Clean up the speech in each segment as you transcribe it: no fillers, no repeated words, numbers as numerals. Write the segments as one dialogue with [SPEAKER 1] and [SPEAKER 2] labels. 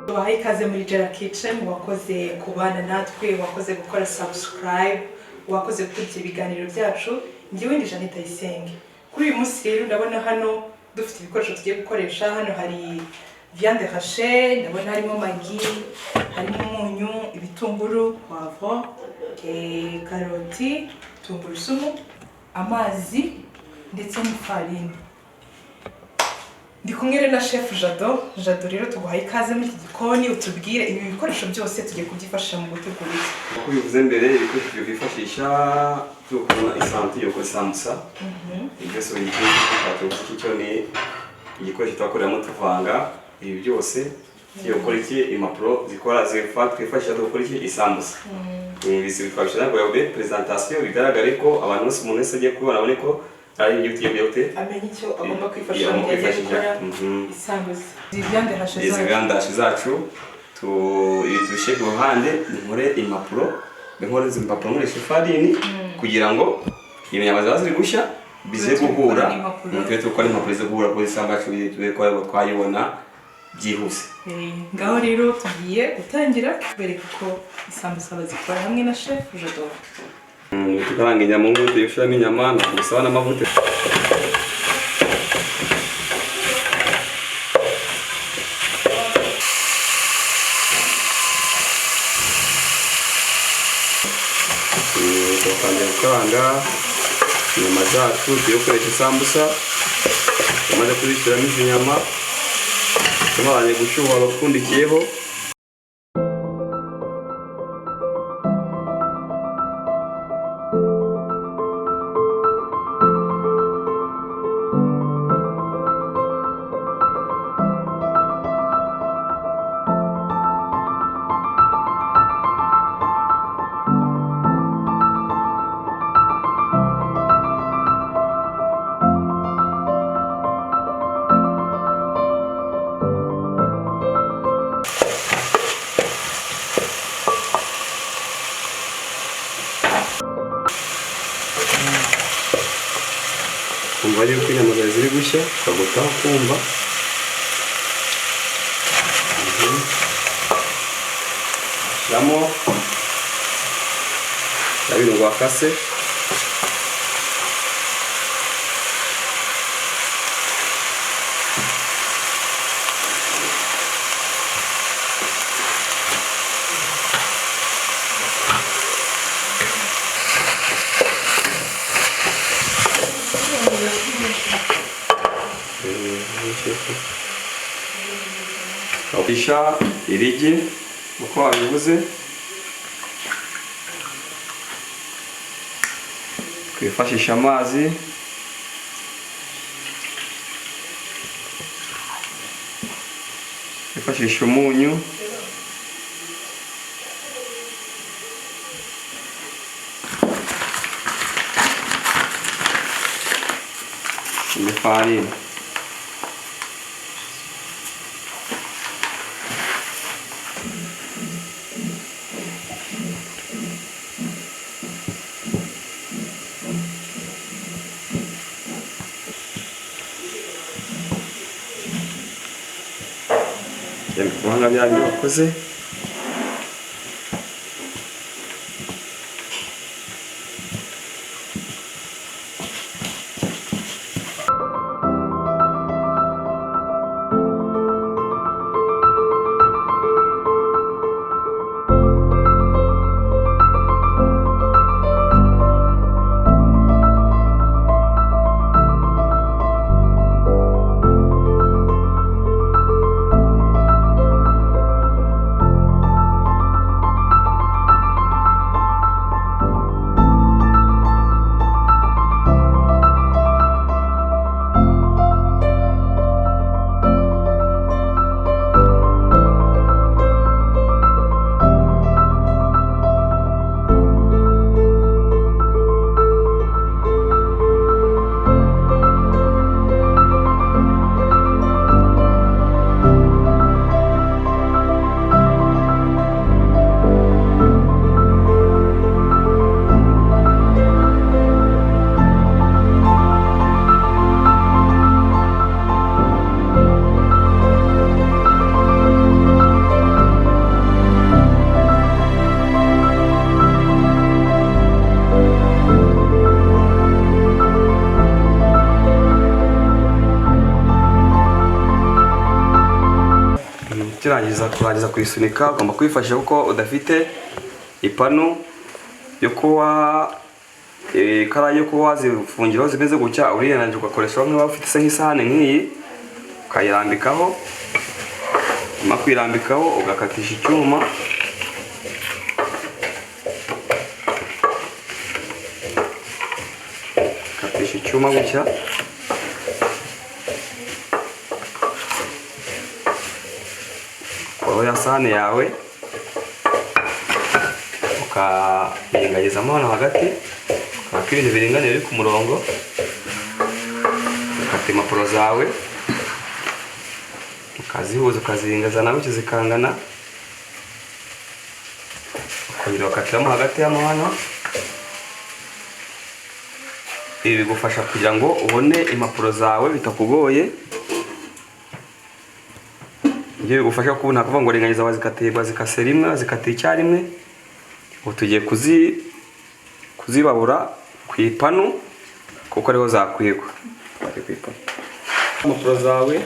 [SPEAKER 1] Tubahaye ikaze muri Jera Kitchen. Wakoze kubana natwe, wakoze gukora subscribe, wakoze gukurikira ibiganiro byacu. Njyewe ndi Jeannette Ayisenge. Kuri uyu munsi rero ndabona hano dufite ibikoresho tugiye gukoresha. Hano hari viande hachée, ndabona harimo Maggi, harimo umunyu, ibitunguru, poivron, karoti, tungurusumu, amazi ndetse n'ifarini. Ndi kumwe rero na Chef Jado. Jado rero, tuguhaye ikaze muri iki gikoni, utubwire ibi bikoresho byose tugiye kubyifashisha mu gutegura iki?
[SPEAKER 2] Uko bivuze mbere, ibikoresho twifashisha turi isanti yo gukora isambusa, ibyo byose, buri gikoresho iki cyo ni igikoresho twakoreramo tuvanga ibi byose tugiye gukora iki, impapuro zikora twifashisha dukora iki, isambusa. Ibi twabishyira kugira ngo presentation bigaragare ko abantu bose, umuntu wese agiye kubibona abone ko ari ibyo tugiye gute.
[SPEAKER 1] Amenye icyo agomba kwifashisha mu gihe agiye gukora isambusa. Izi viande hachée
[SPEAKER 2] izi
[SPEAKER 1] zacu.
[SPEAKER 2] Viande hachée zacu tubishyire ku ruhande, nkore impapuro, nkore izi mpapuro nkoresha ifarini kugira ngo inyama ziba ziri gushya bize
[SPEAKER 1] Tube turi
[SPEAKER 2] guhura.
[SPEAKER 1] gukora n'impapuro.
[SPEAKER 2] Tube turi gukora impapuro zo guhura kuko isambu yacu tube twayibona byihuse.
[SPEAKER 1] Ngaho rero tugiye gutangira tubereka uko isambusa bazikora hamwe na Chef Jado.
[SPEAKER 2] Tukaranga inyama nk'ubu, tugiye gushyiramo inyama, ntabwo bisaba n'amavuta. Tugatangira gukaranga inyama zacu tugiye gukoresha isambusa. Tumaze kuzishyiramo izi nyama, tumaranye gushyuha bapfundikiyeho. Kumva yuko inyama zawe ziri gushya, ukagota kumva. Shyiramo bya birungo wakase. Isha irigi uko wabivuze, twifashisha amazi, twifashisha umunyu, n'ifarini. Kuvanga bya bindi wakoze. Ukirangiza kurangiza kuyisunika, ugomba kuyifashisha kuko udafite ipanu yo kuba ikarayi yo kuba wazifungiraho zimeze gutya, uriyanangira ugakoresha bamwe baba bafite se nk'isahani nk'iyi, ukayirambikaho. Nyuma kuyirambikaho ugakatisha icyuma, ukatisha icyuma gutya, ukuraho ya sahani yawe ukayiringanyizamo hano hagati, ukaba ibintu biringaniye biri ku murongo, ukata impapuro zawe ukazihuza ukaziringaza nawe zikangana, ukongera ukatiramo hagati y'amo hano. Ibi bigufasha kugira ngo ubone impapuro zawe bitakugoye. Ibyo bigufasha kubona kuvuga ngo ringaniza, wazikatiye wazikase rimwe, wazikatiye icyarimwe. Ubu tugiye kuzibabura ku ipanu kuko ariho zakwigwa. Ku ipanu impapuro zawe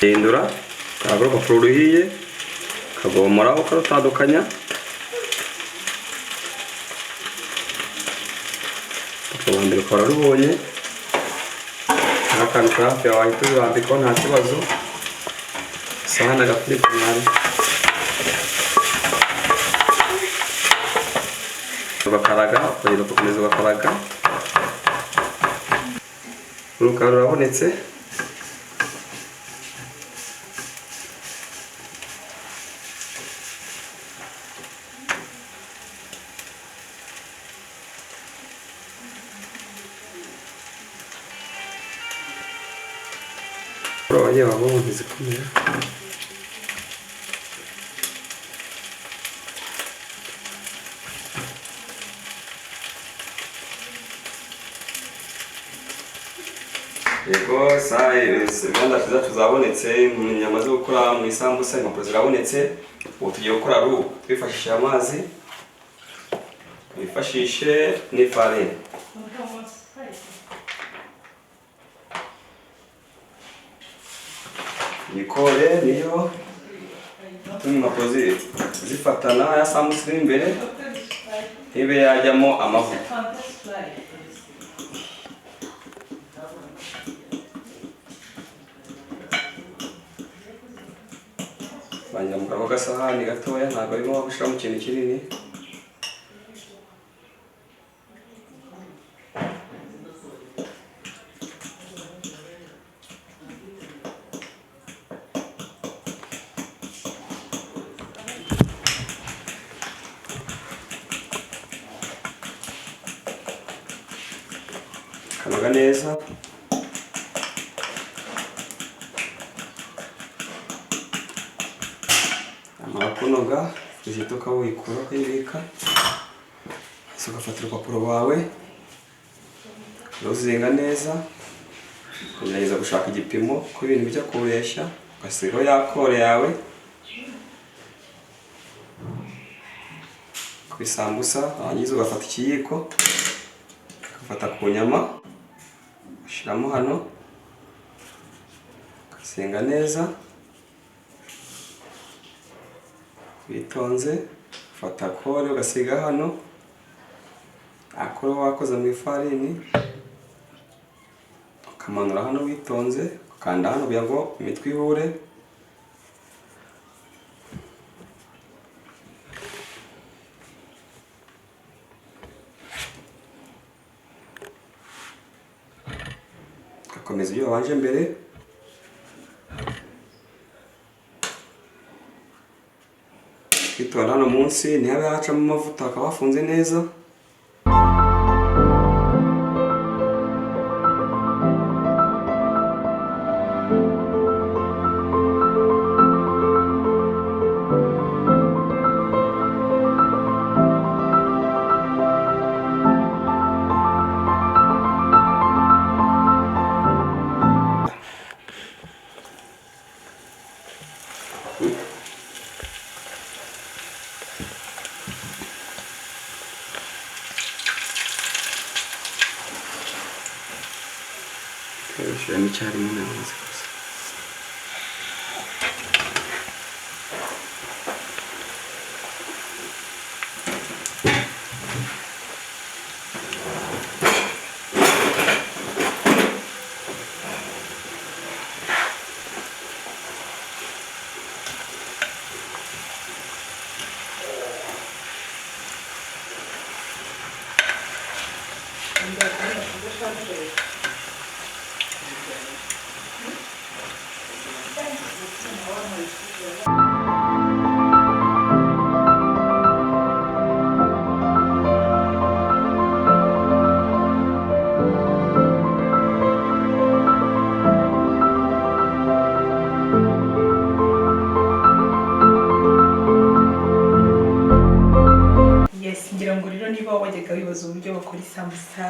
[SPEAKER 2] hindura ukagura urupapuro ruhiye ukagomoraho ukarutandukanya, urupapuro rwa mbere ukaba wararubonye, n'akantu kari hafi yawe wahita urambikaho nta kibazo, isahani agafiriti mwari ugakaraga, ukongera ugakomeza ugakaraga, urukara rurabonetse. Abagiye babonye zikomeye. Yego, inganda zacu zabonetse, inyama zo gukora mu isambusa, impapuro zirabonetse. Ubu tugiye gukora ru twifashishije amazi, twifashishe n'ifarini. Ikore niyo ituma impapuro zifatana ya sambusa iri imbere ntibe yajyamo amavuta. Bangira mu kanwa k'agasahani gatoya, ntabwo arimo gushyiramo ikintu kinini. Kanoga neza. Amara kunoga uhita ukawikura ukayibika, hasi ugafata urupapuro rwawe uruzinga neza, ukagerageza gushaka igipimo ko ibintu bijya kureshya, ugasigaho ya kore yawe ku isambusa, warangiza ugafata ikiyiko ugafata ku nyama ushyiramo hano, ugasenga neza witonze, ufata kore ugasiga hano, akore wakoze mu ifarini, ukamanura hano witonze, ukanda hano kugira ngo imitwe ihure. Ugakomeza ibyo wabanje mbere. Kwitonda hano munsi ntihabe hacamo amavuta, hakaba hafunze neza. Turabishyiramo icyarimwe n'amazi gusa.
[SPEAKER 1] Yes, ngira ngo rero niba wajyaga wibaza uburyo bakora isambusa,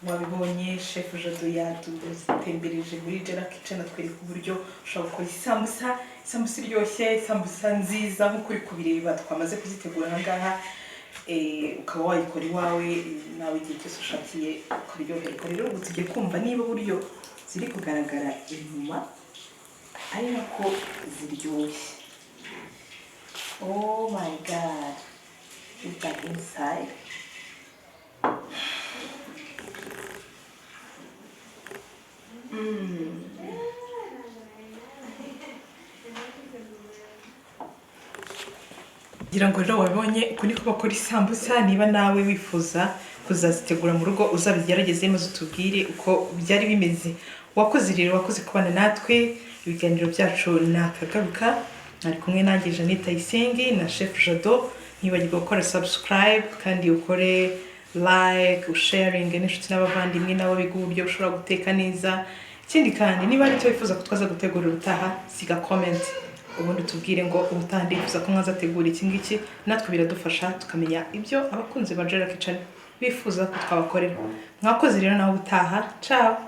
[SPEAKER 1] wabibonye. Chef Jado yadutembereje muri Jera Kitchen, atwereka uburyo ushobora gukora isambusa, isambusa iryoshye, isambusa nziza nk'uko uri kubireba twamaze kuzitegura aha ngaha. Ukaba wayikora iwawe nawe igihe cyose ushakiye, ukaryoherwa. Rero ubu tugiye kumva niba uburyo ziri kugaragara inyuma ari nako ziryoshye. Oh my God, is that inside? Ngira ngo rero wabibonye uku niko bakora isambusa. Niba nawe wifuza kuzazitegura mu rugo, uzabigerageze maze utubwire uko byari bimeze. Wakoze rero, wakoze kubana natwe. Ibiganiro byacu ni akagaruka. Ari kumwe nanjye Jeannette Ayisenge na Chef Jado. Ntibagirwe gukora subscribe kandi ukore like, usharinge n'inshuti n'abavandimwe nabo biga uburyo ushobora guteka neza. Ikindi kandi, niba hari icyo wifuza ko twaza gutegura ubutaha, siga comment, ubundi tubwire ngo ubutaha ndifuza ko mwazategura iki ngiki. Natwe biradufasha tukamenya ibyo abakunzi ba Jera Kitchen bifuza ko twabakorera. Mwakoze rero, nawe ubutaha. Ciao.